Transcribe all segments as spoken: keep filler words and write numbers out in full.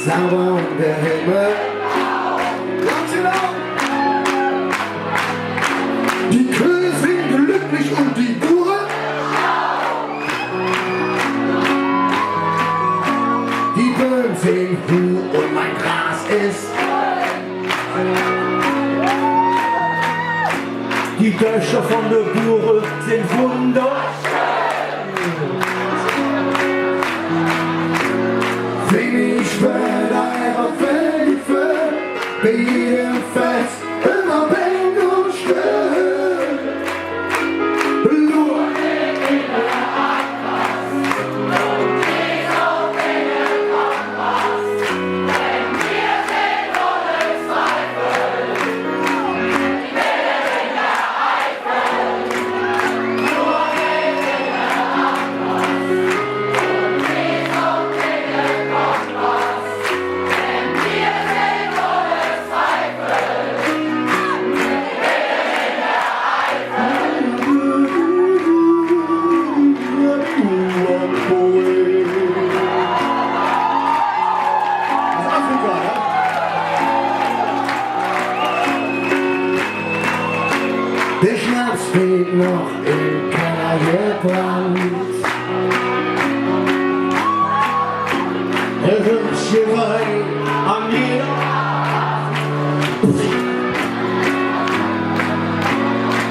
Sauber un der Himmel. Ganz genau. Die Köh sin glöcklich un die Buhre. Die Böm sin huh un ming Gras es. Die Döcher vun de Buhre sin wunderschön. Wann ich bei der Pfeife, bei jedem Fess, immer Bänk un Stöhl. Der Schnaps weed noch em Keller gebrannt. Et Geweih am Meer.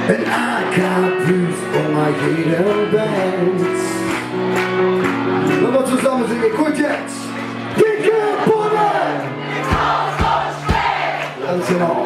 En A K Plus unner jedem Band. Loss mer zosamme singe. Gut, jetz. Dicke Bulle! Ganz genau.